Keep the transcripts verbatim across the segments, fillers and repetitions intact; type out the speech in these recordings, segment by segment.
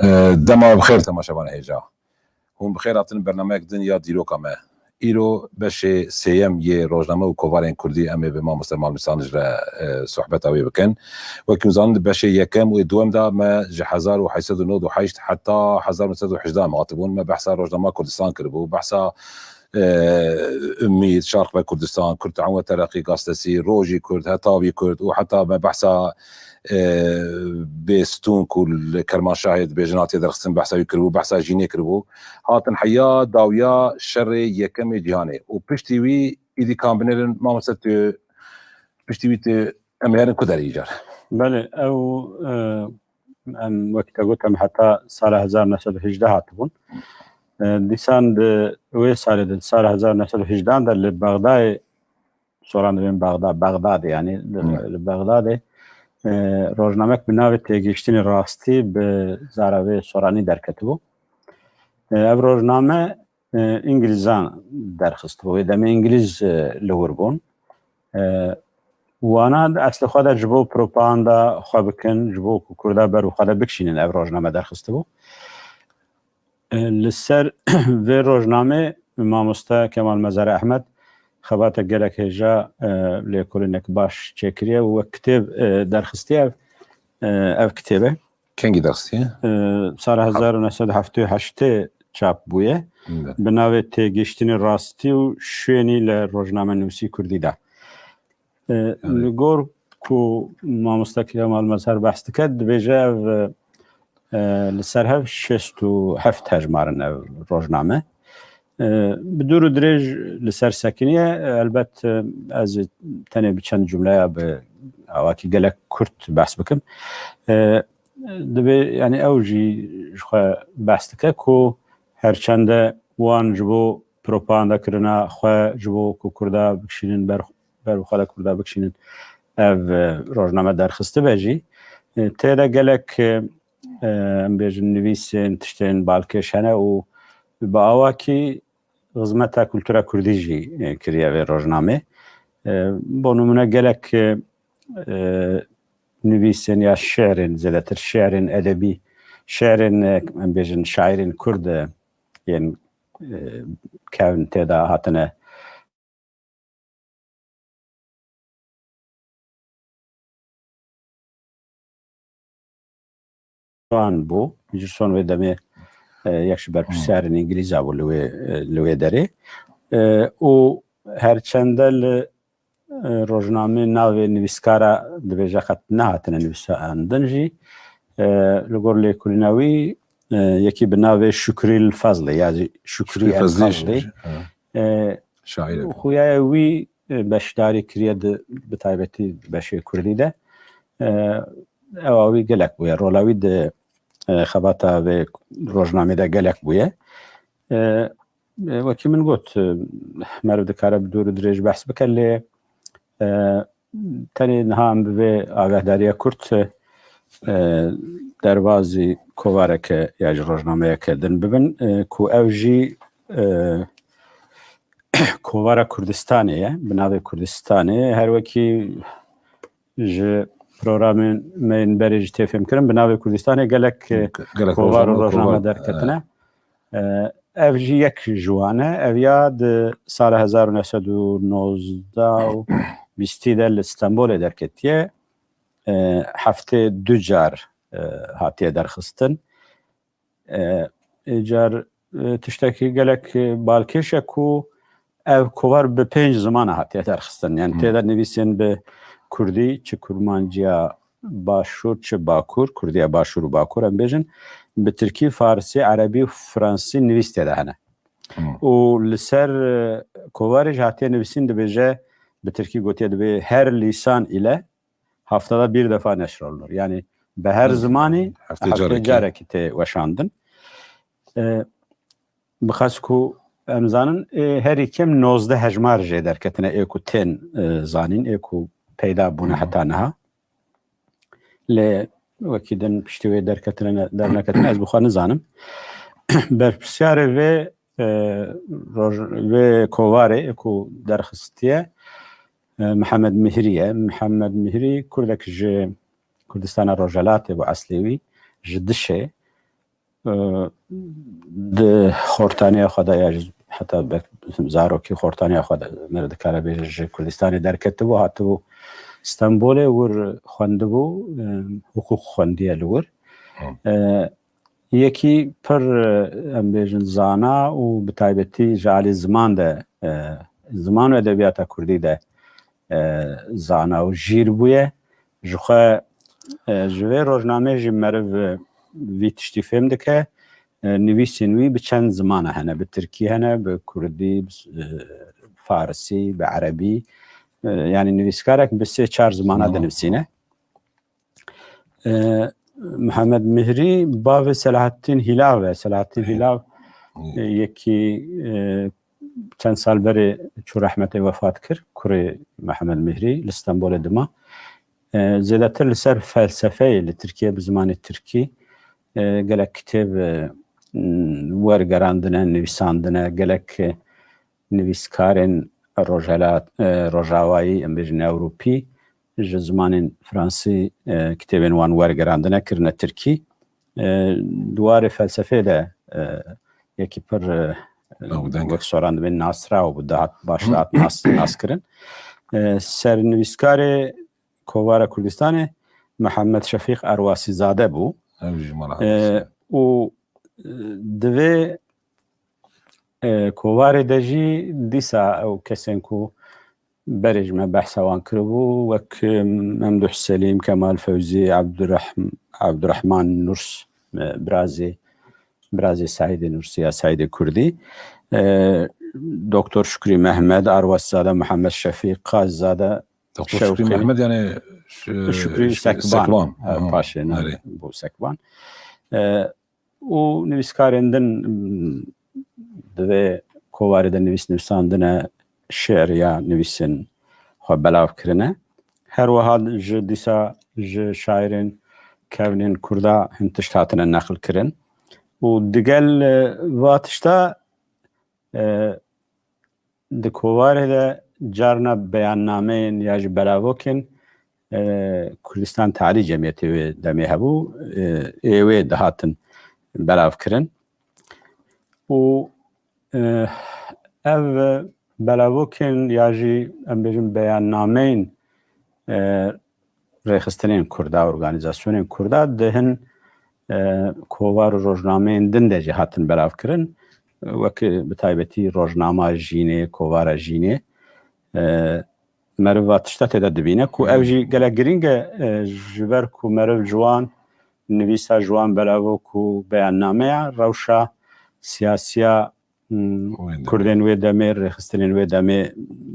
E, Dema bi xêr temaşevanê hêja. Hûn bi xêr hatin bernameyek din ya dîroka me. Îro beşê sêyem yê rojname û kovarên kurdî em ê bi mamoste Malmîsanij re, e, sohbeta wê bikin. Wekî hûn zanin di beşê yekem û duwem de me ji hezar û heşt sed û nod û heşt heta hezar û neh sed û hejdeh em hatibûn. Me behsa rojnama Kurdistan kiribû, behsa, e, Umîd, Şarq ve Kurdistan, Kurd Te'awun ve Tereqî, Gazetesî, Rojî Kurd, Hetavî Kurd û heta me behsa, e, Bêstûn ku li Kermanşahê dibêjin hatiye derxistin, behsa wî kiribû, behsa Jînê kiribû. Hatin heya dawiya şerê yekemê cîhanê û piştî wî îdî kan binêrin, mamoste tu piştî wî tu em ê herin ku derê îcar? Belê, ew, e, em wekî te got, em heta sala hezar neh sed û hejdeh hatibûn. E, dîsan di wê salê de, di sala hezar neh sed û hejdeh de li Bexdayê, soran dibên Bexda, Bexdadê, yanî li, Hmm. li Bexdadê, e, rojnamek bi navê Têgihiştinê Rastî bi zara vê soranî derketibû. E, ev rojname, e, Îngilîzan derxistibû. Wê demê Îngilîz, e, li wir bûn. E, wana di eslê xwe de ji bo propaganda xwe bikin, ji bo ku Kurda ber û xwe de bikişînin ev rojname derxistibû. E, li ser vê rojnamê mamoste Kemal Mezar Ehmed xebata gelek hêja, e, lêkolînek baş çêkiriye û wek kitêb, e, derxistiye. E, ev kitêbe Kengî derxistiye? E, sala hezar û neh sed û heftê û heştê çap bûye. Evet. Bi navê Têgihiştinê Rastî û Şuênî li Rojnamenivîsî Kurdî de. E, Evet. Li gor ku mamoste Kemal Mezar behs dike, dibêje ev, e, li ser hev şêst û heft hejmar in ev rojname. E, bi dûr û dirêj li ser sekiniye, e, elbet, e, ez ê tenê bi çend cumleya bi awakî gelek kurt behs bikim. E, Dibê, yanî ew jî ji xwe behs dike ku her çende wan ji bo propaganda kirina xwe, ji bo ku Kurda bikişînin ber, ber bi xwe de Kurda bikişînin, ev, e, rojname derxistibe jî. E, tê de gelek, e, em bêjin nivîsên, tiştên balkêş hene û bi awakî xizmeta kultura kurdî jî, e, kiriye vê rojnamê. E, bo nimûne gelek, e, e, nivîsên ya şi'rên, zêdetir şi'rên edebî, şi'rên, e, em bêjin şairên kurd, e, yên, e, kevn tê de hatine. Wan bû. Ji son wê demê, e, yek ji berpirsiyarên Îngilîza bû li wê, e, li wê derê. E, û her çende li, e, rojnamê navê nivîskara dibêje qet nehatine nivîsandin jî. E, li gor lêkolîna wî, e, yekî bi navê Şukrî El Fezlê ya jî Şukrî Şukrî El Fezlê Fezlê. jî, ha. E, Şaîr e. Xuyaye wî, e, beşdarî kiriye di, bi taybetî beşê kurdî de. E, ewa wî gelek bûye. Rola wî di, e, xebata vê rojnamê de gelek bûye. E, e, wekî min got, e, meriv dikare bi dûr û dirêj behs bike, lê, e, tenê niha em bi vê agahdariya kurt, e, derbazî kovareke ya ji rojnameyeke din bibin, e, ku ew jî, e, kovara Kurdistanê ye, bi navê Kurdistanê. Her wekî ji programên me yên berê jî tê fêmkirin, bi navê Kurdistanê gelek, e, Gelek kovar û rojname û rojname kovar, derketine. E, ev jî yek ji wan e. Ev ya di sala hezar û neh sed û nozdeh û bîstî de li Stenbolê derketiye. E, heftê du car, e, hatiye derxistin. E, ê car, e, tiştekî gelek, e, balkêş e ku ev kovar bi pênc ziman hatiye derxistin. Yani Hmm. tê de nivîsên bi kurdî, çi kurmanciya başûr, çi bakur, kurdiya başûr û bakur em bêjin, bi tirkî, farsî, erebî û fransî nivîs tê de hene. Hmm. Û li ser, e, kovarê jî hatiye nivîsîn, dibêje, bi tirkî gotiye, dibê her lisan ile haftada bir defa neşrolunur. Yani bi her Hmm. zimanî Heftê heftê carekî. carekî tê weşandin. E, bi xas ku em zanin, e, herî kêm nozdeh hejmar jê derketine, ê ku tên, e, zanîn, ê ku peyda bûne Hı hı. heta niha. Lê wekî din piştî wê derketine ne, derneketine ez bi xwe nizanim. Berpirsyarê vê, e, roj-, vê kovarê, ê ku derxistiye, e, Mihemed Mihrî ye. Mihemed Mihrî kurdek ji Kurdistana Rojhelatê bû eslê wî, ji dişê, e, di xortaniya xwe de ya ji heta be-, zarokî xortaniya xwe de me dikare bêje ji Kurdistanê derketibû, hatibû Stenbolê, wir xwendibû, e, hiqûq xwendiye li wir. E, yekî pir, e, em bêjin zana û bi taybetî ji alî ziman de, e, ziman û edebiyata kurdî de, e, zana û jîr bûye. Ji xwe, e, ji vê rojnamê jî meriv, e, vî tiştî fêm dike. E, nivîsên wî bi çend zimana hene, bi tirkî hene, bi kurdî, bi, e, farisî, bi erebî. E, yanî nivîskarek bi sê çar zimana dinivîsîne. E, Mihemed Mihrî bavê Selahattîn Hîlav e. Selahattîn Hîlav, e, yekî, e, çend sal berê çû rehmetê, wefat kir. Kurê Mihemed Mihrî li Stenbolê dima. E, zêdetir li ser felsefeyê li Tirkiye bi zimanê tirkî, e, gelek kitêb, e, wergerandine, nivîsandine, gelek, e, nivîskarên Rojhela-, e, Rojavayî, em bêjin Ewropî, ji zimanên Fransî, e, kitêbên wan wergerandine, kirine tirkî. E, di warê felsefê de, e, yekî pir, e, wek soran dibên nasraw bû, dihat, baş dihat nas, nas kirin. E, sernivîskarê Kovara Kurdistanê Mihemed Şefîq Erwasîzade bû. Ew jî mala E, û, e, di vê, e, kovarê de jî dîsa ew kesên ku berê ji me behsa wan kiribû, wek, e, Memduh Selîm, Kemal Fewzî, Abdurrehm-, Abdurrahman Nurs, e, birazê, birazê Seîdê Nursî ya Seîdê Kurdî, e, Doktor Şukrî Mehmed, Arwasîzade, Mihemed Şefîq, Qazîzade, Doktor Şukrî Şewqî. Mehmed, yani, ş-, Şukrî ş-, Sekban. Sekban. E, Aha, paşê ne erê. Bû Sekban. E, û nivîskarên din, m, di vê kovarê de nivîs nivîsandine, şiir ya nivîsên xwe belav kirine. Her wiha ji dîsa ji şairên kevnên Kurda hin tişt hatine neqil kirin. Û digel, e, va tişta, e, di kovarê de carna beyannameyên ya jî belavokên, e, Kurdistan Tealî Cemiyetê wê demê hebû, e, ê wê dihatin belav kirin. Û, e, ev belavokên ya jî, em bêjin, beyannameyên, e, rêxistinên Kurda, organîzasyonên Kurda di hin, e, kovar û rojnameyên din de jî hatin belavkirin. Wek bi taybetî rojnama Jînê, kovara Jînê, e, meriv va tişta tê de dibîne ku ev jî gelek girîng e, e, ji ber ku meriv ji wan nivîsa, ji wan belavok û beyannameya rewşa siyasiya, hmm, Wê demê. Kurdên wê demê, rêxistinên wê demê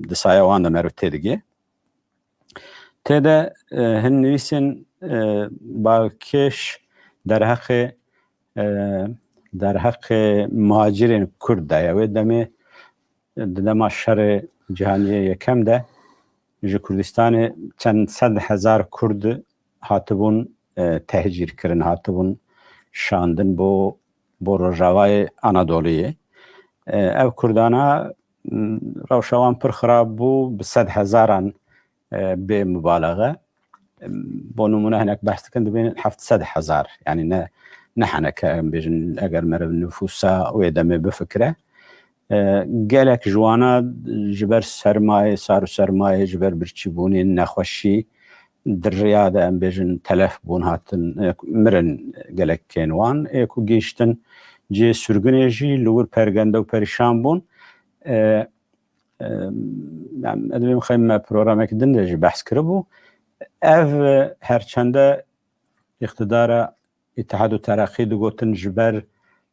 di saya wan de meriv têdigê. Tê de, e, hin nivîsên, e, balkêş derheqê, e, derheqê muhacirên Kurd de ye. Wê demê, e, di dema şerê cîhaniyê yekem de ji Kurdistanê çend sed hezar Kurd hatibûn, e, tehcîr kirin, hatibûn şandin bo, bo Rojavayê Anadoliyê. E, ev Kurdana, m, rewşa wan pir xirab bû, bi sed hezaran, e, bê mubalaxe. Bo nimûne hinek behs dikin, dibên heft sed hezar. Yanî ne, ne heneke, em bêjin, eger meriv nifûsa wê demê bifikire. E, gelek ji wana ji ber sermayê, sar û sermayê, ji ber birçîbûnê, nexweşî, di riya de, em bêjin, telef bûn, hatin, e, mirin gelekên wan. Ê ku gihiştin cihê sirgûnê jî li wir pergende û perîşan bûn. E, e, em, ez dibêm xeyme programek din de jî behs kiribû. Ev, e, herçende îqtidara Îtihad û Tereqî digotin ji ber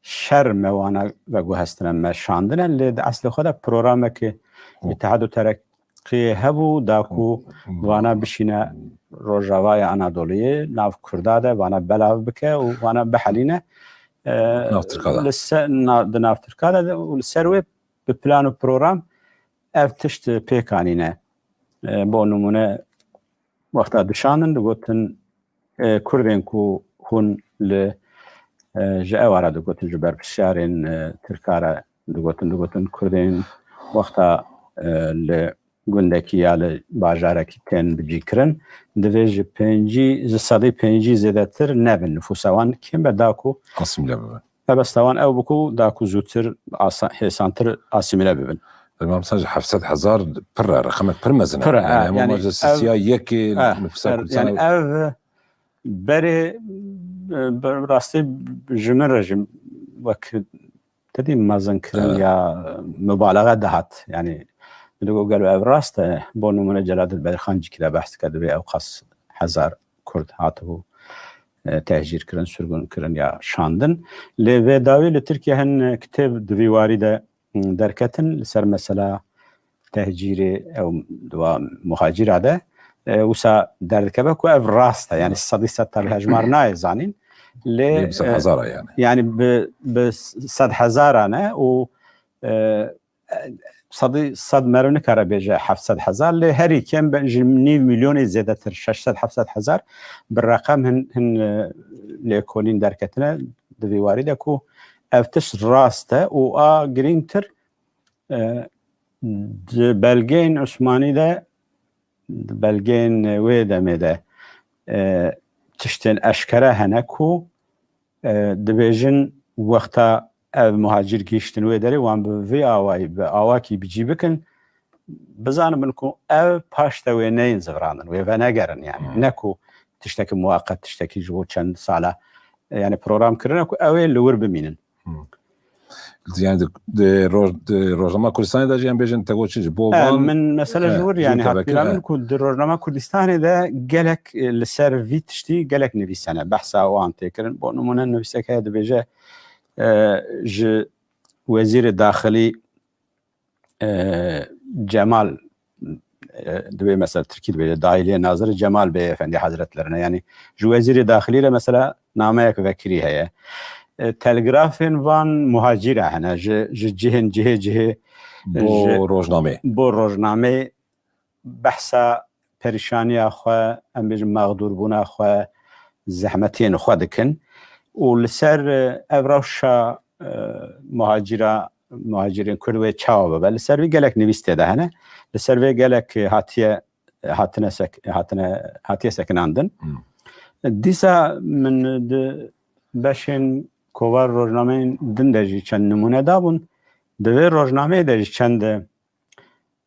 şer me wana veguhestine, me şandine, lê di eslê xwe de programekê Îtihad û Tereqiyê hebû, da ku vana bişîne Rojavaya Anadoliyê, nav Kurda de, vana belav bike û vana bihelîne, e, Nav Tirka de. Li ser, na-, di nav Tirka de û li ser wê bi plan û program ev tişt pêk anîne. E, bo nimûne, wexta dişandin, digotin, e, Kurdên ku hûn li, e, ji ewara digotin, ji berpirsiyarên, e, Tirka re digotin, digotin Kurdên wexta, e, li gundekî ya li bajarekî tên bicîkirin, divê ji pêncî, ji sedî pêncî zêdetir nebin nifûsa wan, kêm be da ku asîmîle bibin. Mebesta wan ew bû ku da ku zûtir asa-, hêsantir asîmîle bibin. Dema mesela ji heft sed hezar pir e, reqemek pir mezin e. Pir e, Yani, ha, hema yani ji ev, sisiya yekê ha, nifûsa er, Kurdistanê yani ev berê, e, bi rastî ji min re jî wek te dî mezinkirin Evet. ya mubalaxa dihat. Yani, min digot gelo ev rast e. Bo nimûne Celadet Bedirxan cîkî de behs dike, divê ew qas hezar Kurd hatibû, e, tehcîr kirin, sirgûn kirin ya şandin. Lê vê dawî li Tirkiye hin kitêb di vî warî de, m, derketin li ser mesela tehcîrê ew diwa muhacîra de, e, wisa derdikeve ku ev rast e. Yani sedî sed tabi hejmar nayê zanîn. Lê, Lê bi sed e, hezara yani. Yani bi, bi sed hezara ne û, e, sedî sed meriv nikare bêje heft sed hezar, lê herî kêm be ji nîv milyonê zêdetir, şeş sed heft sed hezar bi reqem hin, hin, e, lêkolîn derketine di vî warî de ku ev tişt rast e û a girîngtir, e, di belgeyên Osmanî de, di belgeyên wê demê de, e, tiştên eşkere hene ku, e, dibêjin wexta ev muhacîr gihîştin wê derê, wan bi vî awayî, bi awakî bi cî bikin, bizanibin ku ev paş de wê neyên zivirandin, wê venegerin yani. Hmm. Ne ku tiştekî muwaqet, tiştekî ji bo çend sala, e, yani program kirine ku ew ê li wir bimînin. Hmm. Yani di, di, roj, di Rojnama Kurdistanê de jî em bêjin te got çi ji bo E, van, min mesela e, ji wir jî yani te hat vekir, bîra e. min ku di Rojnama Kurdistanê de gelek, e, li ser vî tiştî gelek nivîsene. Behsa wan tê kirin. Bo nimûne nivîsek heye dibêje, e, ji Wezîrê Daxilî, e, Cemal, e, dibê mesela Tirkî dibêje Dahiliye Naziri Cemal Bey Efendi Hazretlerine. Yani ji Wezîrê Daxilî re mesela nameyek vekirî heye. E, telgrafên van muhacîra hene. Ji, ji cihên cihê cihê, Bo ji, rojnamê. bo rojnamê behsa perîşaniya xwe, em bêjin mexdûrbûna xwe, zehmetiyên xwe dikin. Û li ser, e, ev rewşa, e, muhacîra, muhacîrên Kurd wê çawa bibe? Li ser vî gelek nivîs tê de hene. Li ser vê gelek hatiye, hatine sek-, hatine, hatiye sekinandin. Hmm. Dîsa min di beşên kovar rojnameyên din de jî çend nimûne dabûn. Di vê rojnameyê de jî çend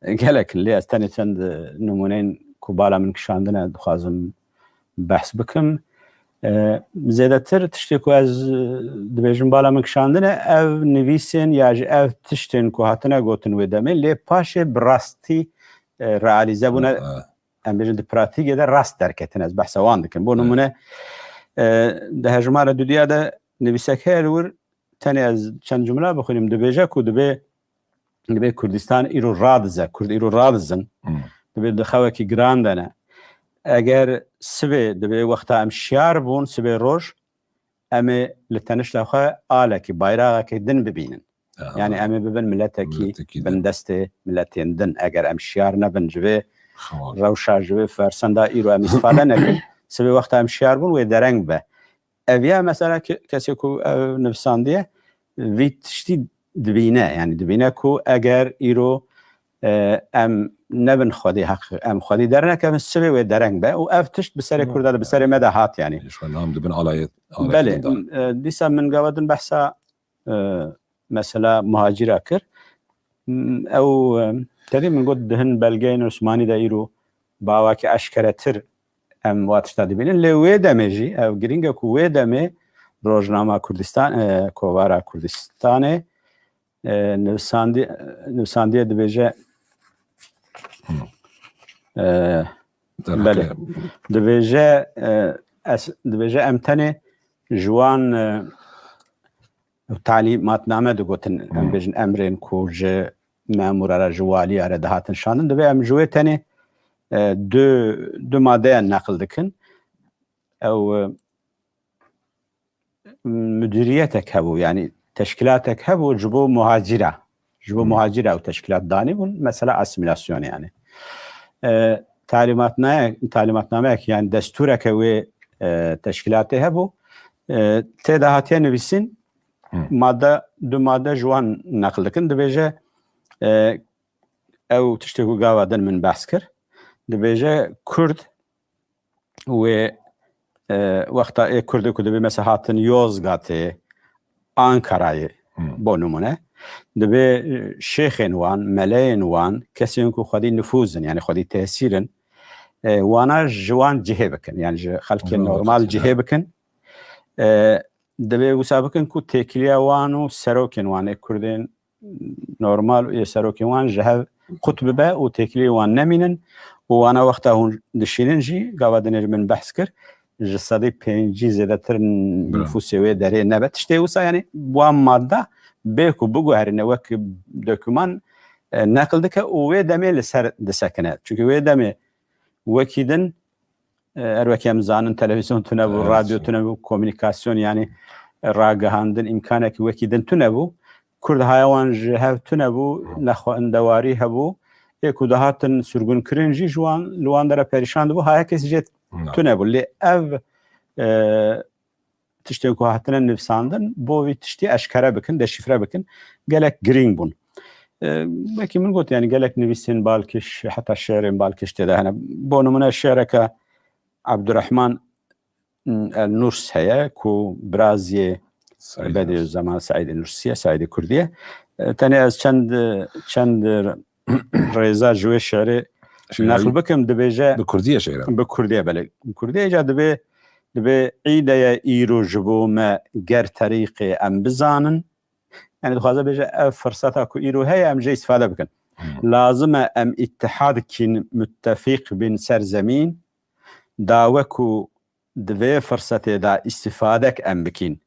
gelek in, lê ez tenê çend nimûneyên ku bala min kişandine dixwazim behs bikim. E, zêdetir tiştê ku ez, e, dibêjim bala min kişandine, ev nivîsên ya ji ev tiştên ku hatine gotin wê demê, lê paşê bi rastî, e, realîze bûne, Ha, ha. em bêjin di pratîkê de rast derketin, ez behsa wan dikim. Bo Evet. nimûne, e, di hejmara dudiya de nivîsek heye li wir, tenê ez çend cumla bixwînim, dibêje ku dibê, dibê Kurdistan îro radize, Kurd îro radizin, Hmm. dibê di xewekî giran de ne. Eger sibê, dibê wexta em şiyar bûn, sibê roj, em ê li tenişta xwe alekî, bayraxekî din bibînin. Aha. Yani em ê bibin miletekî Miletekî din. bindestê miletên din. Eger em şiyar nebin ji vê Xewal. rewşa, ji vê fersenda îro em îstîfade nekin, sibê wexta em şiyar bûn wê dereng be. Ev ya mesela ke-, kesê ku ev nivîsandiye, vî tiştî dibîne. Yani dibîne ku eger îro, e, em nebin xwedî heq, em xwedî dernekevin, sibê wê dereng be. Û ev tişt bi serê Hı. Kurda de, bi serê me de hat yani. Ji xwe nam dibin alayê, alayê Belê, din de. e, dîsa min gava din behsa, e, mesela muhacîra kir. M, ew, e, tevî min got di hin belgeyên Osmanî de îro bi awakî eşkeretir em wa tişta dibînin. Lê wê demê jî, ev girîng e ku wê demê Rojnama Kurdistan, e, Kovara Kurdistanê, e, nivîsandi-, nivîsandiye dibêje, e, Derheqê belê. Dibêje, e, es-, dibêje em tenê ji wan, e, talîmatname digotin, em Hmm. bêjin emrên ku ji memûra re, ji waliya re dihatin şandin. Dibê em ji wê tenê, e, du, du madeyan neqil dikin. Ew, e, müdiriyetek hebû, yani teşkilatek hebû ji bo muhacîra. Ji bo Hmm. muhacîra ew teşkilat danî bûn. Mesela asimilasyon yani. E, talimatname-, talimatnameyek yani destûreke wê, e, teşkilatê hebû. E, tê de hatiye nivîsîn, Hı. madde, du madde ji wan neqil dikin. Dibêje, e, ew tiştê ku gava din min behs kir, dibêje Kurd wê, e, wexta ê Kurdê ku dibê mesela hatin Yozgatê, Ankarayê, Hmm. bo nimûne, dibê, e, şêxên wan, meleyên wan, kesên ku xwedî nifûz in, yani xwedî tesîr in, e, wana ji wan cihê bikin, yani ji xelkê Wan normal bikin, cihê ha. bikin. E, dibê wisa bikin ku têkiliya wan û serokên wan ê Kurdên normal û ê serokên wan ji hev qut bibe û têkiliyê wan nemînin û wana wexta hûn dişînin jî, gava dinê ji min behs kir, ji sedî pêncî zêdetir Bira. nifûsê wê derê nebe. Tiştê wisa, yani wan madda bê ku biguherîne wek dokûman, e, neql dike û wê demê li ser disekine. Çunke wê demê wekî din, e, her wekî em zanin, televîzyon tune bû, Evet. radyo tune bû, komûnîkasyon, yani ragihandin îmkanekî wekî din tune bû. Kurd haya wan ji hev tune bû, Hı. nexwendewarî hebû. Ê ku dihatin sirgûnkirin jî ji wan, li wan dere perîşan dibû, haya kesî jê Na. tune bû. Lê ev, e, tiştên ku hatine nivîsandin, bo vî tiştî eşkere bikin, deşîfre bikin, gelek girîng bûn. E, wekî min got, yani gelek nivîsên balkêş, heta şi'rên balkêş tê de hene. Bo nimûne şi'reke Abdurrahman El Nurs heye ku biraziyê Saîd Bedî Nurs. Zeman Saîdê Nursiye, Saîdê Kurdiye. E, tenê ez çend, çend rêza ji wê şi'rê Şi'rê neql bikim, dibêje bi Kurdiye şi'rê. Bi Kurdiye, belê. Bi Kurdiye ca dibê, dibê îde ye îro ji bo me ger terîqê em bizanin. Yani dixwaze bêje ev firseta ku îro heye em jê îstifade bikin. Hmm. Lazim e em îtihad kîn, muttefîq bin ser zemîn, dawe ku di vê firsetê de îstifadek em bikîn.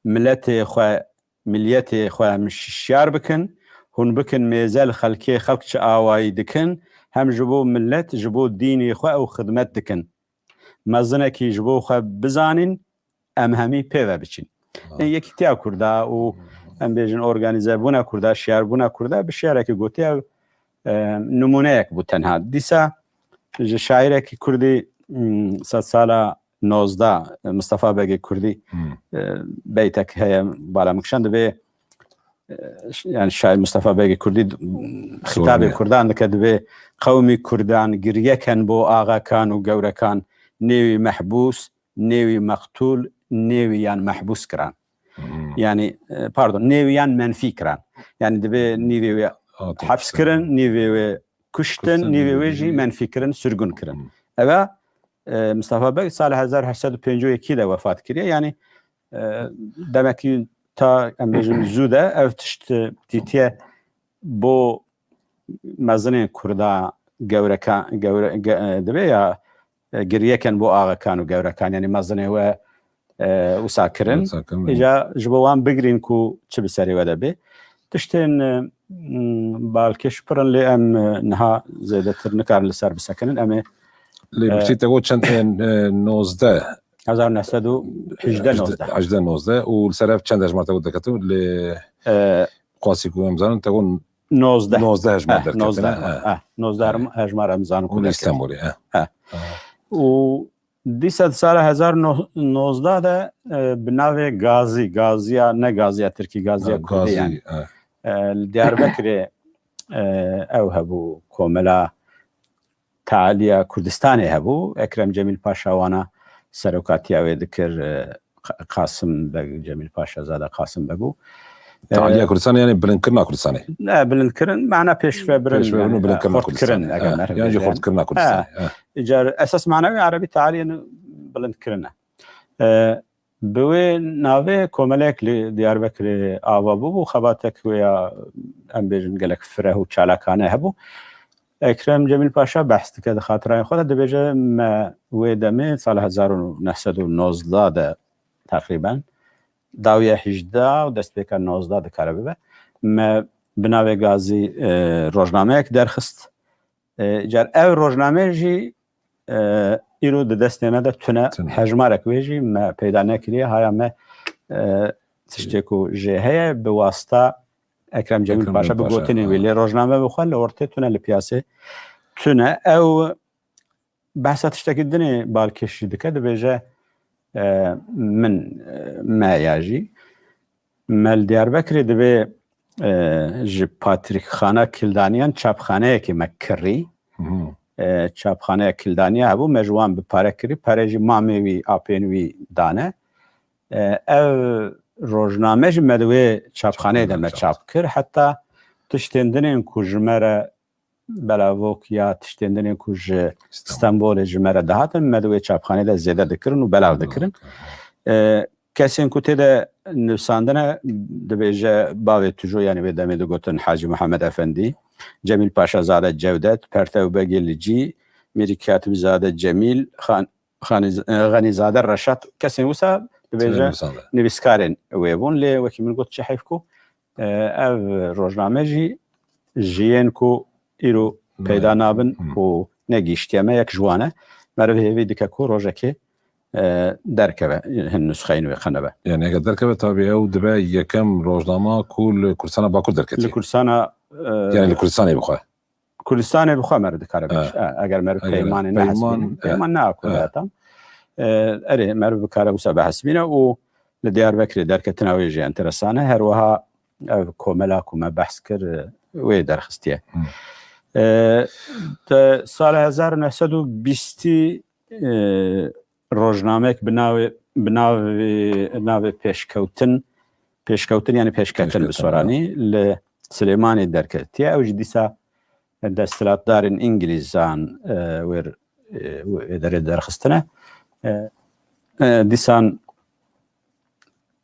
Miletê xwe, miliyetê xwe em şişyar bikin, hûn bikin mêze li xelkê, xelk çi awayî dikin, hem ji bo milet, ji bo dînê xwe ew xidmet dikin. Mezinekî ji bo xwe bizanîn, em hemî pê ve biçin. Ha. Ê yekîtiya Kurda û em bêjin organîzebûna Kurda, şiyarbûna Kurda bi şiyarekî gotiye, e, nimûneyek bû tenha. Dîsa ji şairekî Kurdî, hmm, sedsala nozdeh, Mistefa Begê Kurdî, Hmm. e, beytek heye, bala min kişand, dibê, e, ş-, yani şair Mistefa Begê Kurdî, xitabê Kurdan dike, dibê, "Qewmî Kurdan girye ken bo axakan û gewrekan, nêwî mehbûs, nêwî meqtûl, nêwî yan mehbûs kiran." Hmm. Yani, e, pardon, nêwî yan menfî kiran. Yani dibê nîvê wê Hatin heps kuştin. kirin, nîvê wê kuştin, Kuştin, nîvê wê nîvê jî wê menfî kirin, sirgûn kirin. Hmm. Eve, e, Mistefa Beg sala hezar heşt sed û pêncî û yekî de wefat kiriye. Yani, e, demekî ta, em bêjin, zû de ev tişt, e, dîtiye bo mezinên Kurda gewreka-, gewre-, ge-, e, dibe ya, e, giriyeken bo axekan û gewrekan, yani mezinê we, e, wisa kirin. Wisa kirin. Îca ji bo wan bigirîn ku çi bi serê we de bê. Tiştên, e, m, balkêş pir in, lê em, e, niha zêdetir nikarin li ser bisekinin. Em ê, Lê e, birçî te got çend, e, e, nozdeh. Hezar neh sed û hejdeh nozdeh. Hejdeh nozdeh. Û li ser ev çend hejmar te got diketin? Lê E, qasî ku em zanin, te got nozdeh. Nozdeh hejmar Eh, derketine, nozdeh, eh. eh, nozdeh Eh. hejmar em zanin ku Û li derketine. Îstanbulê, eh. Eh. Eh. Û dîsa di sala hezar nozdeh de, e, bi navê Gazî, Gaziya, ne Gaziya Tirkî, Gaziya Ha, Kurdî Gazî, yani. eh. E, li Diyarbekirê, e, ew hebû, komela Tealiya Kurdistanê hebû. Ekrem Cemîl Paşa wana serokatiya wê dikir, e, Qa-, Qasim Beg, Cemîl Paşa zade Qasim Beg bû. Tealiya E, Kurdistanê yani bilindkirina Kurdistanê. Ne, bilindkirin, mana pêşvebirin, Pêşvebirin û yani, bilindkirina xurtkirin, Kurdistanê. eger Ha, merhûn yani jî bêjin. xurtkirin Ha, Kurdistanê. Ha. Îcar esas mana wê erebî tealiye bilindkirin e. E, bi wê navê komelek li Diyarbekirê ava bû, bû xebatek wê ya, em bêjin, gelek fireh û çalakane hebû. Ekrem Cemîl Paşa behs dike di xatirayên xwe de, dibêje me wê demê sala hezar û neh sed û nozdeh de teqrîben, dawiye hejdeh û destpêka nozdeh dikare bibe. Me bi navê Gazî, e, rojnameyek derxist. E, car ev rojname jî, e, îro di destê me de tune, Tune. hejmarek wê jî me peyda nekiriye. Haya me, e, tiştê ku jê heye bi wasta Ekrem Cemîl Ekrem Paşa, Cemîl bi Paşa, gotinê wê. ha. Lê rojname bi xwe li ortê tune, li piyasê tune. Ew behsa tiştekî dinê balkêş jî dike, dibêje, e, min, e, me ya jî. Me li Diyarbekirê dibê, e, ji Patrîkxana Kildaniyan çapxaneyekê me kirî. E, çapxaneya Kildaniya hebû, me ji wan bi pare kirî, pere jî mamê wî, apên wî dane. E, ev rojname jî me di wê çapxaneyê de me çap kir. Heta tiştên din ên ku ji me re belavok ya tiştên din ên ku ji Stenbolê ji me re dihatin, me di wê çapxanê de zêde dikirin û belav dikirin. E, kesên ku tê de nivîsandine, dibêje bavê Tujo, yanî wê demê digotin Hacî Mihemed Efendî, Cemîl Paşazade Cewdet, Pertew Begê Licî, Mîrî Katibzade Cemîl, Xan-, Xanîz-, e, Xenîzade Reşat, kesên wisa dibêje nivîskarên wê bûn. Lê wekî min got, çi heyf ku, e, ev rojname jî ji yên ku îro peyda nabin û negihîştiye me, yek ji wan e. Meriv hêvî dike ku rojekê, e, derkeve, hin nusxeyên wê qenebe. Yani eger derkeve, tabii ew dibe yekem rojnama ku li Kurdistana Bakur derketiye. Li Kurdistana, e, Yani li Kurdistanê bixwe. Kurdistanê bixwe meriv dikare bêje. E, eger meriv peymanê nehesibîne, peyman ne ku tam. E, erê, meriv bikare wisa behesibîne û li Diyarbekirê derketina wê jî enteresan e. Her wiha ev komela ku me behs kir, e, wê derxistiye. E, te sala hezar û neh sed û bîstî, e, rojnamek bi navê, bi navê, navê Pêşkewtin, Pêşkewtin yani Pêşketin bi soranî, li Silêmanê derketiye. Ew jî dîsa desthilatdarên Îngilîzan, e, wê, e, wê derê derxistine. E, e, dîsan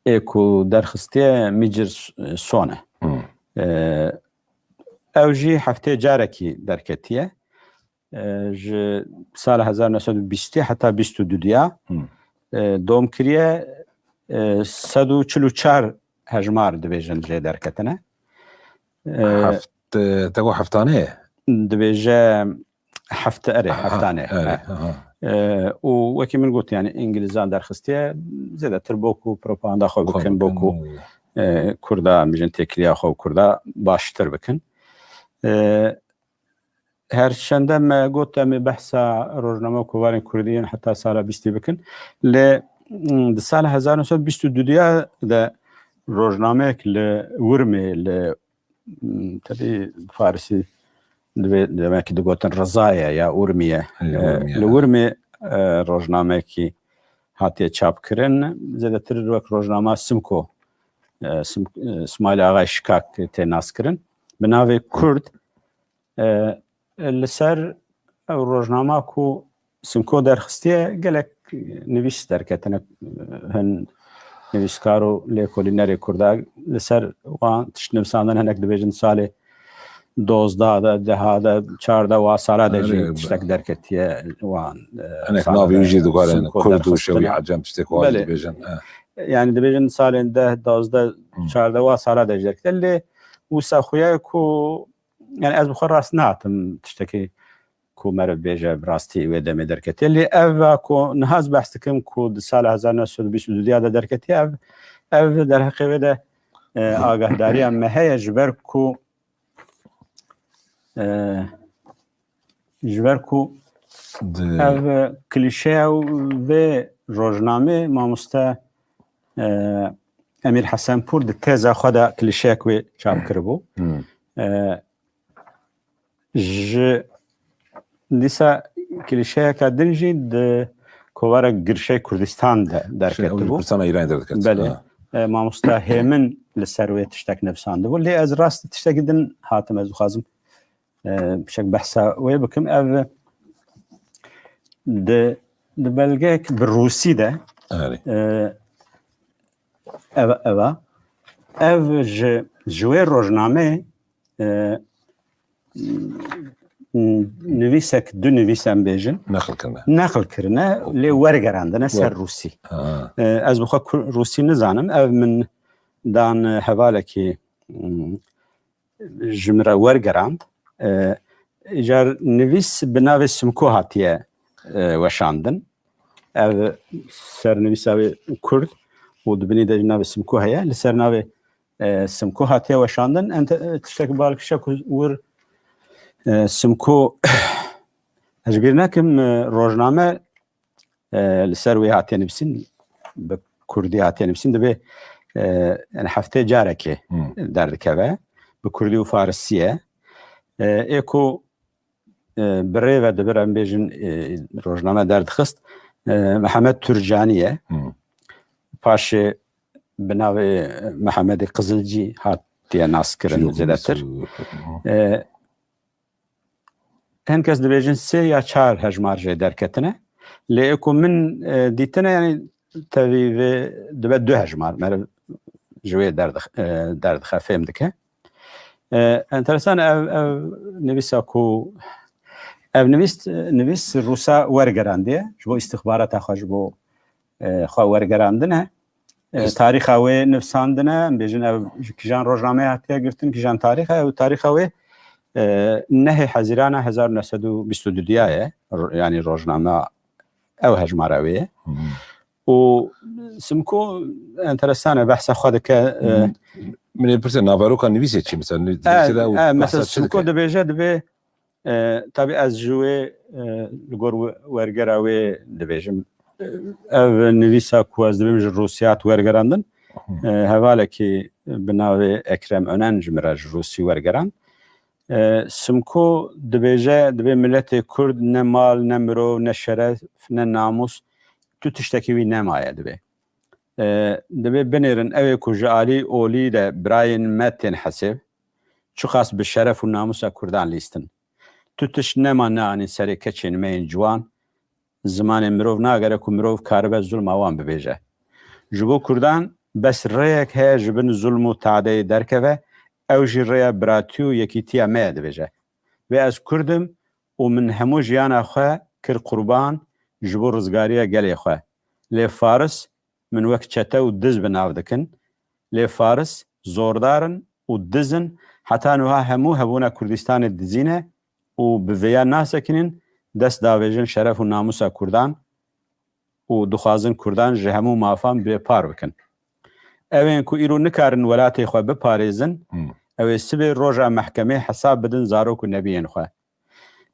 ê ku derxistiye Mîcir S-, Son e. E, ew jî heftê carekî derketiye. E, ji sala hezar neh sed û bîstî heta bîst û du diya, e, dom kiriye, e, sed û çil û çar hejmar dibêjin jê derketine. E, Heft-, e, te got heftane ye? Dibêje hefte, erê, heftane. E, û wekî min got, yani Îngilîzan derxistiye, zêdetir bo ku propaganda xwe bikin, bo ku, e, Kurda, mijin têkiliya xwe û Kurda baştir bikin. E, Her çende me got, em ê behsa rojname û kovarên kurdî yên heta sala bîstî bikin. Lê, mm, di sala hezar neh sed bîst û du diya de rojnameyek li Urmê, li, mm, tevî farisî divê, demek ki digotin Rizaye ya Urmiye. Li Urmiye, li Urmê, e, rojnameyekî hatiye çapkirin. Zêdetir wek rojnama Simko, e, Sim-, e, Smail Axay Şikak tê naskirin. Bi navê Kurd, E, li ser ew rojnama ku Simko derxistiye, gelek nivîs derketine, hin nivîskar û lêkolînerê Kurda li ser wan tişt nivîsandin, hinek dibêjin salê dozdeh de, deha de, çardeh wa sala de jî tiştek derketiye wan, e, hinek navê wî jî dikarin Kurd û Şewî Ecem tiştek wa dibêjin. Yani dibêjin salên deh, dozdeh, çardeh wa sala de jî derketiye. Lê wisa xuya ku Yani ez bi xwe rast nehatim tiştekî ku meriv bêje bi rastî wê demê derketiye. Lê ev a ku niha ez behs dikim ku di sala hezar neh sed û bîst û du de derketiye, ev, ev derheqê wê de, e, agahdariya me heye ji ber ku, e, ji ber ku ev klîşeya vê rojnamê mamoste, e, Emîr Hesenpûr di têza xwe de klîşeyek wê çap kiribû. E, ji dîsa klîşeyeke din jî di kovara Girşey Kurdistan de derketibû. Kurdistana Îranê derdiket. Belê. E, mamosta Hêmin li ser wê tiştek nivîsandibû. Lê ez rast tiştekî din hatim, ez dixwazim, e, şek behsa wê bikim. Ev di, di belgeyek bi rûsî de, e, ev, ev a. Ev ji, ji wê rojnameyê, e, nivîsek, du nivîs em bêjin. Neql kirine. Neql kirine, lê wergerandine ser rûsî. E, ez bi xwe rûsî nizanim. Ev min dan hevalekî, mm, ji min re wergerand. E, îcar nivîs bi navê Simko hatiye, e, weşandin. Ev sernivîsa wê Kurd û di binî de jî navê Simko heye. Li ser navê, e, Simko hatiye weşandin. Ente-, e, tiştek balkişe ku wir, e, Simko, ez ji bîr nekim, e, rojname e, li ser wê hatiye nivîsîn, bi kurdî hatiye nivîsîn, divê e, yani heftê carekê derdikeve. Bi kurdî û farisî ye. E, ê ku, e, bi rê ve dibir em bêjin, e, rojname derdixist, e, Mihemed Turcanî ye. Paşê bi navê Mihemedê Qizilcî hatiye naskirin zêdetir. E, hin kes dibêjin sê ya çar hejmar jê derketine. Lê ê ku min, e, dîtine, yani tevî vê dibe du hejmar. Meriv ji wê derdix-, e, derdixe, fêm dike. E, enteresan ev, ev nivîsa ku, ev nivîs, nivîs Rûsa wergerandiye. Ji bo îstixbarata xwe, ji bo, e, xwe wergerandine. E, tarîxa wê nivsandine, em bêjin ev ji kîjan rojnameyê hatiye girtin, kîjan tarîxa, ew tarîxa wê, e, nehê Hezîrana hezar û neh sed û bîst û du diya ye, ro-, yani rojname ew hejmara wê ye. Û Simko enteresan e, behsa xwe dike, e, Min ê pirse, naveroka nivîsê çi? Mesela, nivîsê de ew e, mesela behsa çi Simko dike? Dibêje, dibê, e, tabî ez ji wê, e, li gor we-, wergera wê dibêjim. E, ev nivîsa ku ez dibêm ji Rûsya hat wergerandin, e, hevalekî bi navê Ekrem Önen ji min re ji Rûsî wergerand. E, Simko dibêje, dibê miletê Kurd ne mal, ne mirov, ne şeref, ne namûs, tu tiştekî wî nemaye dibê. E, dibê binêrin, ew ê ku ji alî olî de birayên me tên hesêb, çiqas bi şeref û namûsa Kurdan lîstin. Tu tişt nema neanîn serê keçên me yên ciwan, zimanê mirov nagere ku mirov karibe zulma wan bibêje. Ji bo Kurdan bes rêyek heye ji bin zulm û tadeyê derkeve, ew jî rêya biratî û yekîtiya me ye dibêje. Vê ez Kurd im û min hemû jiyana xwe kir qurban ji bo rizgariya gelê xwe. Lê Faris min wek çete û diz bi nav dikin. Lê Faris zordar in û diz in, heta niha hemû hebûna Kurdistanê dizî ne û bi vêya nasekinin, dest davêjin şeref û namûsa Kurdan û dixwazin Kurdan ji hemû mafan bêpar bikin. Ew ên ku îro nikarin welatê xwe biparêzin, Hmm. ew ê sibê roja mehkemê hesab bidin zarok û nebiyên xwe.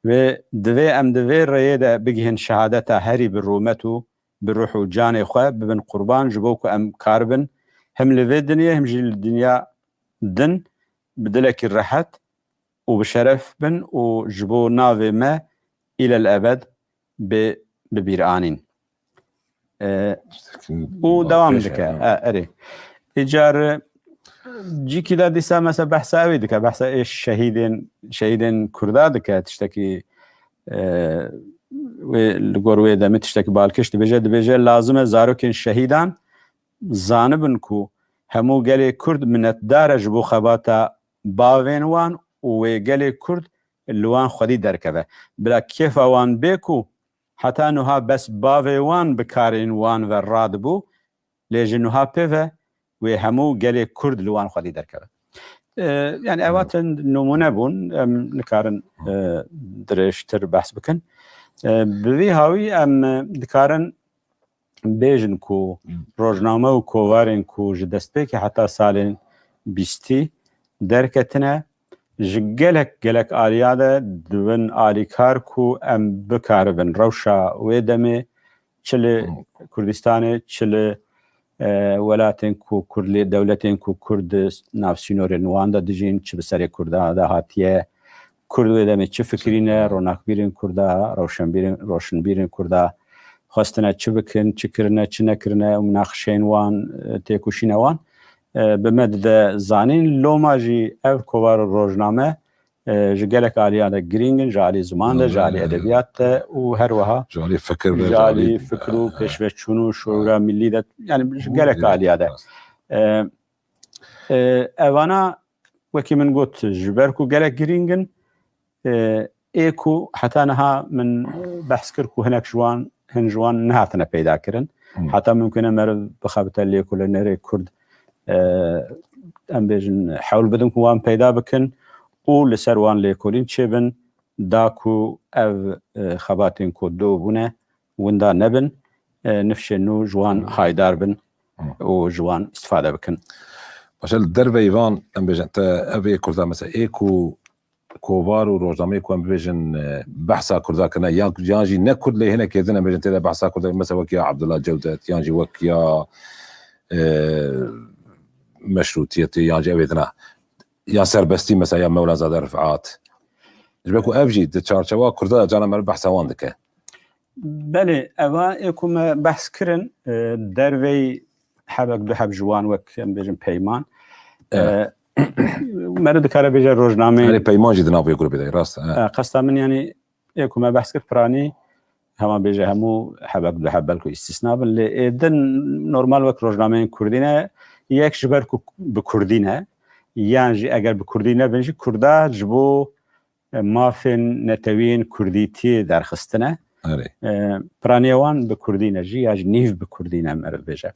Wê divê em di vê rêyê de bigihên şehadeta herî bi rûmet û bi ruh û canê xwe bibin qurban, ji bo ku em karibin him li vê dinyê him jî li dinya din bi dilekî rehet û bi şeref bin û ji bo navê me îlel ebed bê bi bîr anîn. E, û dewam dike. E, erê. Îcar, e, cîkî de dîsa mesela behsa ewî dike, behsa ê şehîdên, şehîdên Kurda dike, tiştekî, e, wê, li gor wê demê tiştekî balkêş dibêje, dibêje, lazim e zarokên şehîdan zanibin ku hemû gelê Kurd minetdar e ji bo xebata bavên wan û wê gelê Kurd li wan xwedî derkeve. Bila kêfa wan bê ku heta nuha bes bavê wan bi karên wan ve radibû, lê ji nuha pê ve wê hemû gelê Kurd li wan xwedî derkeve. E, yani ev hatin nimûne bûn, em nikarin, e, dirêjtir behs bikin. E, bi vî hawî em, e, dikarin bêjin ku Hmm. rojname û kovarên ku ji destpêkê heta salên bîstî derketine, ji gelek, gelek aliya de dibin alîkar ku em bikaribin rewşa wê demê çi li Hmm. Kurdistanê, çi li, e, welatên ku Kurd lê, dewletên ku Kurd di nav sînorên wan de dijîn, çi bi serê Kurdan de hatiye, Kurd wê demê çi fikirîne, ronakbîrên Kurda, rewşenbîrên, roşnbîrên Kurda xwestine çi bikin, çi kirine, çi nekirine, û minaqişeyên wan, e, têkoşîna wan, e, bi me dide zanîn. Loma jî ev kovar û rojname, e, ji gelek aliya de girîng in, ji alî ziman de, ji alî edebiyat de û her wiha Ji alî fikir de, ji ji alî alî, fikir û e, pêşveçûn û şoyra millî de, yani ji gelek aliya de. E, e, evana wekî min got, ji ber ku gelek girîng in, e, ê ku heta niha min behs kir ku hinek ji wan, hin ji wan nehatine peyda kirin. Hmm. Heta mimkun e meriv bixebite lêkolînerê Kurd, e, em bêjin, hewl bidin ku wan peyda bikin û li ser wan lêkolîn çêbin, da ku ev, e, xebatên ku do bûne, winda nebin, e, nifşên nû ji wan haydar bin Hmm. û ji wan îstifade bikin. Başe li derveyî van, em bêjin, te ev ê Kurda mesela ê ku kovar û rojnameyê ku em bibêjin, e, behsa Kurda kirine, yan, yan jî ne Kurd lê hinek din em bêjin tê de behsa Kurda, mesela wek ya Abdullah Cewdet, yan jî wek ya, e, meşrûtiyetê yan jî evê dina. Ya serbestî mesela ya Mewlana Zade Rifat. Ji ber ku ev jî di çarçewa Kurda de cana me behsa wan dike. Belê, eva ê ku me behs kirin, e, dervey hebek du heb ji wan wek em bêjin peyman. E, meriv dikare bêje rojnameyên Erê peyman jî di nav vê grûpê de, rast e. E, qesta min, yanî, ê ku me behs kir piranî, hema bêje hemû hebek du heb belku îstîsna bin, lê ê din normal wek rojnameyên kurdî ne, yek ji ber ku bi kurdî ne, yan jî eger bi kurdî nebin jî kurda ji bo, e, mafên netewiyên kurdîtiyê derxistine. Erê. E, piraniyê wan bi kurdî ne jî, ya jî nîv bi kurdî ne meriv bêje.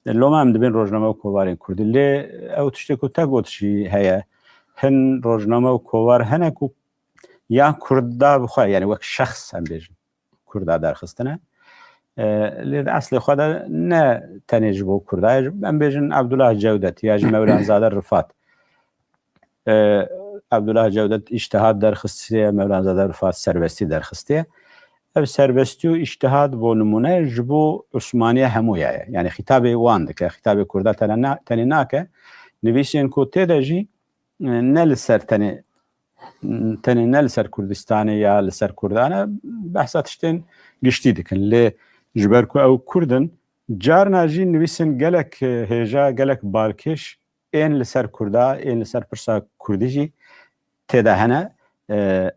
E, loma em dibên rojname û kovarên kurdî. Lê ew tiştê ku te got jî heye. Hin rojname û kovar hene ku ya kurda bi xwe, yani wek şexs em bêjin, kurda derxistine. E, lê di eslê xwe de ne tenê ji bo kurda ye. Em bêjin Abdullah Cewdet ya jî Mewlanzade Rifat. E, Abdullah Cewdet îctihad derxistiye, Mewlanzade Rifat serbestî derxistiye. Ev serbestî û îctihad bo nimûne ji bo Osmaniye hemûya ye. Yani xîtabê wan dike, xîtabê kurda tene na-, tenê nake. Nivîsên ku tê de jî, e, ne li ser tenê, tenê ne li ser Kurdistanê ya li ser Kurdan e, behsa tiştên giştî dikin. Lê ji ber ku ew Kurd in, carna jî nivîsên gelek, e, hêja, gelek balkêş ên li ser Kurda, ên li ser pirsa Kurdî jî tê de hene. E,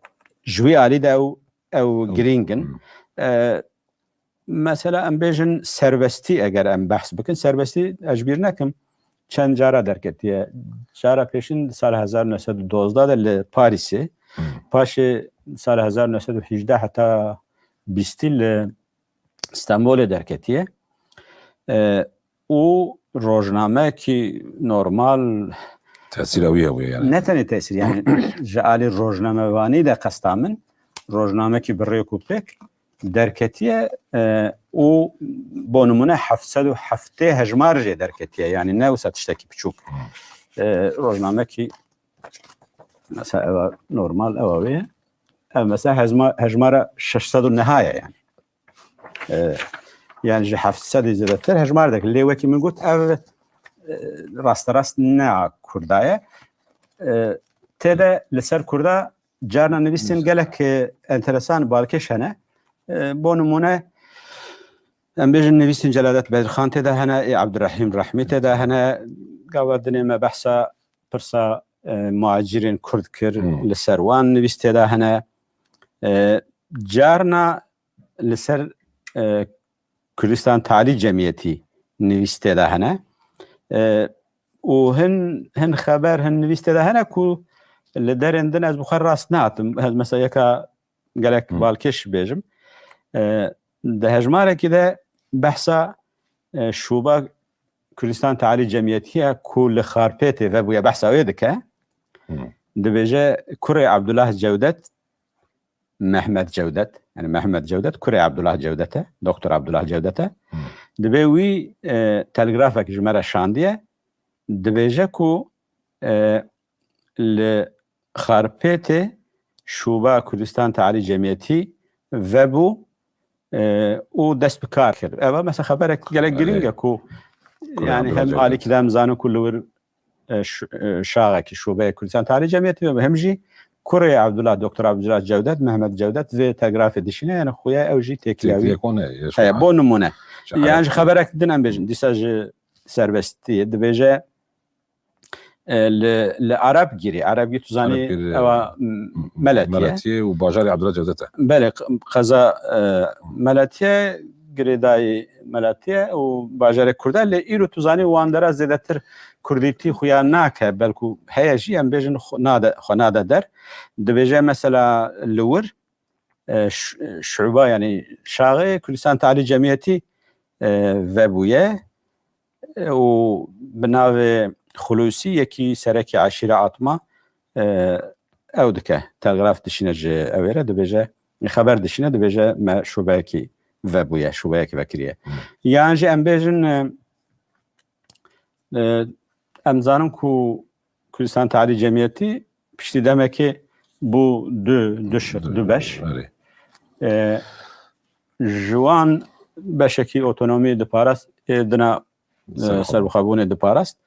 ji wî alî de ew, ew Ew, girîng in. Hmm. E, mesela em bêjin serbestî, eger em behs bikin, serbestî ez ji bîr nekim, çend cara derketiye. Cara pêşîn di sala hezar neh sed û dozdeh de li Parîsê, Hmm. paşê di sala hezar neh sed û hejdeh heta bîstî li Stenbolê derketiye. E, û rojnamekî normal Tesîra wî hebûye yani. Ne tenê tesîr, yani ji alî rojnamevanî de qesta min, rojnamekî bi rêk û pêk derketiye, e, û bo nimûne heft sed û heftê hejmar jê derketiye, yani ne wisa tiştekî piçûk. E, rojnamekî mesela eva normal eva wê ye. Ev mesela hezma-, hejmara şeş sed û neha ye yani. E, yani ji heft sedî zêdetir hejmar dike. Lê wekî min got, ev, e, rasterast ne a Kurda ye. E, tê de li ser Kurda carna nivîsên Nivîsên. gelek, e, enteresan balkêş hene. E, bo nimûne, em bêjin nivîsên Celadet Bedirxan tê de hene, ê Abdurrahîm Rehmî tê de hene. Gava dinê me behsa pirsa, e, muhacirên Kurd kir, Hmm. li ser wan nivîs tê de hene. E, carna li ser, e, Kurdistan Talî Cemiyetî nivîs tê de hene. E, û hin, hin xeber, hin nivîs tê de hene ku li derên din ez bi xwe rast nehatim. Ez mesela yeka gelek Hmm. balkêş bêjim. E, di hejmarekî de behsa, e, şûba Kurdistan Talî Cemiyetî ye ku li Xarpêtê vebûye, behsa wê dike. Hmm. Dibêje kurê Abdullah Cewdet, Mehmet Cewdet, yani Mehmet Cewdet, kurê Abdullah Cewdet e, Doktor Abdullah Cewdet e. Hmm. Dibê wî, e, telgrafek ji me re şandiye, dibêje ku, e, li Xarpêtê şûba Kurdistan Talî Cemiyetî vebû, e, û dest bi kar kir. Eva mesela xeberek gelek Erê. girîng e ku, Kurê yani Abdullah hem Cewdet. alîkî de em zanin ku li wir, e, ş-, e, şaxekî şûbeyê Kurdistan Talî Cemiyetî ve hem jî kurê Abdullah, Doktor Abdullah Cewdet, Mehmet Cewdet vê telgrafê dişîne, yani xuya ew jî têkiliya wî Têkiliya kone, ye, heye, şuna. bo nimûne. Şuna. Yani ji xeberek din em bêjin, dîsa ji serbestiyê dibêje, e, li, li Erebgirî, Erebgirî tu zanî Erebgirî, ewa, m-, m-, Meletiye. Meletiye û bajarê Abdullah Cewdet e. Belê, q-, qeza, e, Meletiye, girêdayî Meletiye û bajarê Kurd e, lê îro tu zanî wan dera zêdetir Kurdîtî xuya nake, belku heye jî em bêjin xwe nade, xwe nade der. Dibêje mesela li wir, e, ş-, şuba, yani şaxê Kurdistan Talî Cemiyetî, e, vebûye, e, û bi navê Xulûsî yekî serekî eşîra Atma, e, ew dike, telgraf dişîne ji ew ê re, dibêje, xeber dişîne, dibêje me şubeyekî vebûye, şubeyekî vekiriye. Hmm. Yan jî em bêjin, e, e, em zanin ku Kurdistan Talî Cemiyetî piştî demekê bû du, du şir, Du, du beş. erê. E, ji wan beşekî otonomî diparast, ê dina, e, Serbixwe. serbixwebûnê diparast.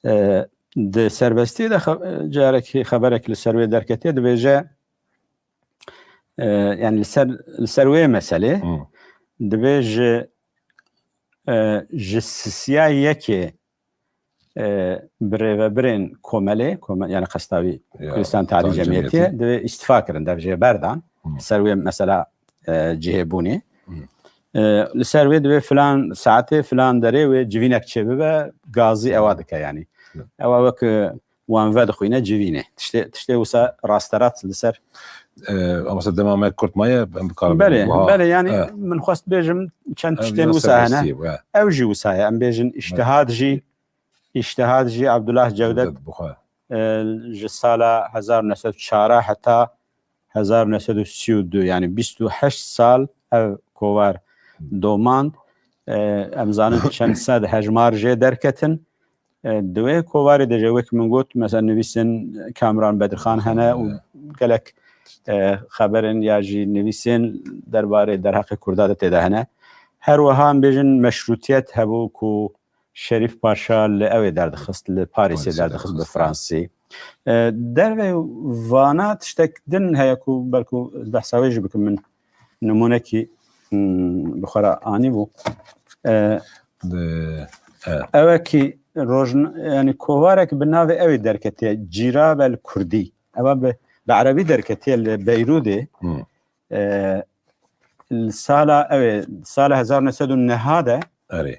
E, di serbestiyê de xe-, carekî xeberek li ser wê derketiye, dibêje, e, yani li ser, li ser wê meselê Hmm. dibê ji, e, ji sisiya yekê, e, birêvebirên komelê, kome-, yani qesta wî Ya, Kurdistan Tehdî Tehdî Cemiyetiyê, Cemiyetî. Dibê îstifa kirin, dev jê berdan. Hmm. Ser wê mesela, e, cihê bûnê. Hmm. E, li ser wê dibê filan saetê, filan derê wê civînek çêbibe, gazî ewa dike yani. Ya. Ewa wek, e, wan vedixwîne civînê. Tiştê, tiştê wisa rasterast li ser E, ama mesela dema me kurt maye, em bikarin Belê, wiha, belê, yani e. min xwest bêjim çend Ev tiştên ya wisa hene. serbestî bû, e. Ew jî wisa ye. Em bêjin îştihad jî, îştihad jî Abdullah Cevdet, Cevdet bû, xwe. e, ji sala hezar neh sed çar heta hezar neh sed û sî û du, yani bîst û heşt sal ev kovar domand. E, em zanin çend sed hejmar jê derketin. E, di wê kovarê de jî wek min got, mesela nivîsên Kamran Bedirxan hene û gelek, e, xeberên ya jî nivîsên derbarê derheqê Kurda de tê de hene. Her wiha em bêjin meşrûtiyet hebû ku Şerîf Paşa li ew ê derdixist, li Parîsê Parîsê derdixist bi derdixist. Fransî. E, dervê vana tiştek din heye ku belku behsa wê jî bikim, min nimûnekî, hmm, bi xwe re anîbû. E, Di, e. Ew e ki rojn-, yani kovarek bi navê ew ê derketiye, Cîrab el Kurdî. Ewa bi, bi erebî derketiye li Beyrûdê. Hmm. E, li sala, ew ê, sala hezar neh sed û neh de Erê.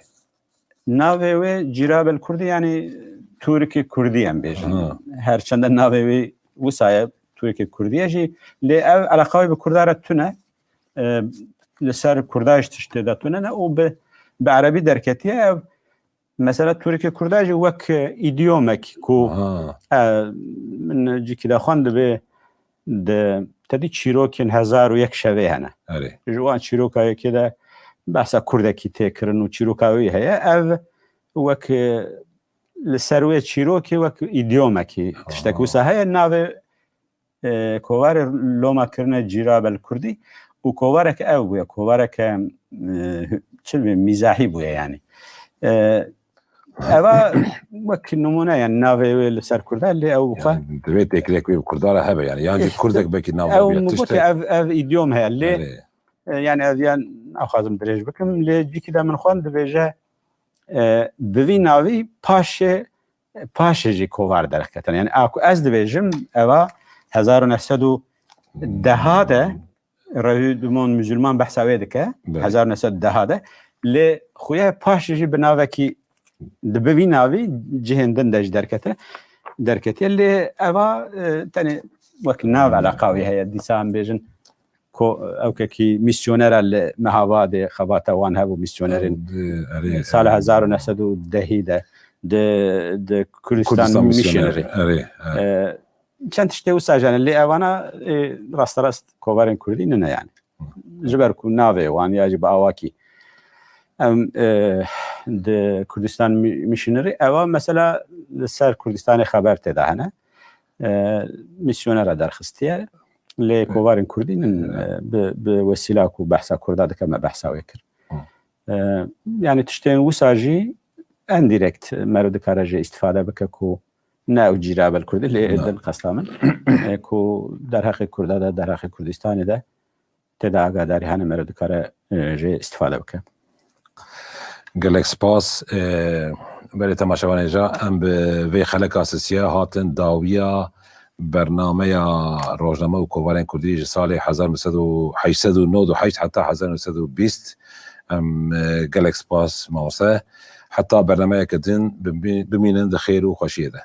navê wê Cîrab el Kurdî, yani Tûrikê Kurdî em bêjin. Ha. Her çende navê wê wisa ye, Tûrikê Kurdî ye jî, lê ev eleqa wê bi Kurda re tune. E, li ser Kurda jî tiştê de tune ne û bi, bi erebî derketiye. Ev mesela Tûrikê Kurda jî wek, e, îdyomek ku, Ha. e, min cîkî de xwend dibê di, te dî çîrokên hezar û yek şevê hene. Erê. Ji wan çîroka yekê de behsa Kurdekî tê kirin û çîroka wî heye. Ev wek, e, li ser wê çîrokê wek îdyomekî tiştek Ha. wisa heye. Navê, e, kovarê loma kirine Cîrab el Kurdî û kovareke ew bûye, kovareke, e, çi dibê, mîzahî bûye yani. E, eva wek nimûne yani navê wê li ser Kurda, lê ew xwe Yani, divê têkilek wê bi Kurda re hebe yani. Yan jî Kurdek belkî nav Ew bûye, min tiştek. got ev, ev îdyom heye lê, Erê. e, yani ev yan naxwazim dirêj bikim, lê cîkî de min xwend dibêje, e, bi vî navî paşê, paşê jî kovar derxetin. Yani a ku ez dibêjim, eva hezar û neh sed û deh de Revue du Monde Musulman behsa wê dike, Belê. hezar neh sed deh de. Lê xuya paşê jî bi navekî, di bi vî navî cihên din de jî derkete, derketiye. Lê eva, e, tenê wek nav eleqa wî heye. Dîsa em bêjin ku ewkekî mîsyonera li Mehabadê xebata wan hebû, mîsyonerên Di, erê, sala erê. hezar û neh sed û dehî de di, di Kurdistan Kurdistan Missionary. Missionary. Erê, erê. E, çend tiştê wisa jî hene, lê evana, e, rasterast kovarên Kurdî nine yani. Ji ber ku navê wan ya jî bi awakî em, e, di Kurdistan Mi-, Missionary, eva mesela li ser Kurdistanê xeber tê de hene. E, mîsyonera derxistiye. Lê Hı. kovarên Kurdî nin, Hı. e, bi, bi wesîla ku behsa Kurda dike me behsa wê kir. Hı. E, yani tiştên wisa jî endirekt meriv dikare jê îstifade bike ku ne ew Cîrab el Kurdî, lê Na. din qesta min, e, ku derheqê Kurda de, derheqê Kurdistanê de tê de agadarî hene, meriv dikare, e, jê îstifade bike. Gelek spas. E, belê temaşevanê ja, em bi vê xeleka sisiya hatin dawiya bernameya rojname û kovarên Kurdî ji salê hezar neh sed û heşt sed û nod û heşt heta hezar neh sed û bîst. Em, e, gelek spas mamoste. Heta bernameyeke din bimî-, bimînin di xêr û xweşiyê de.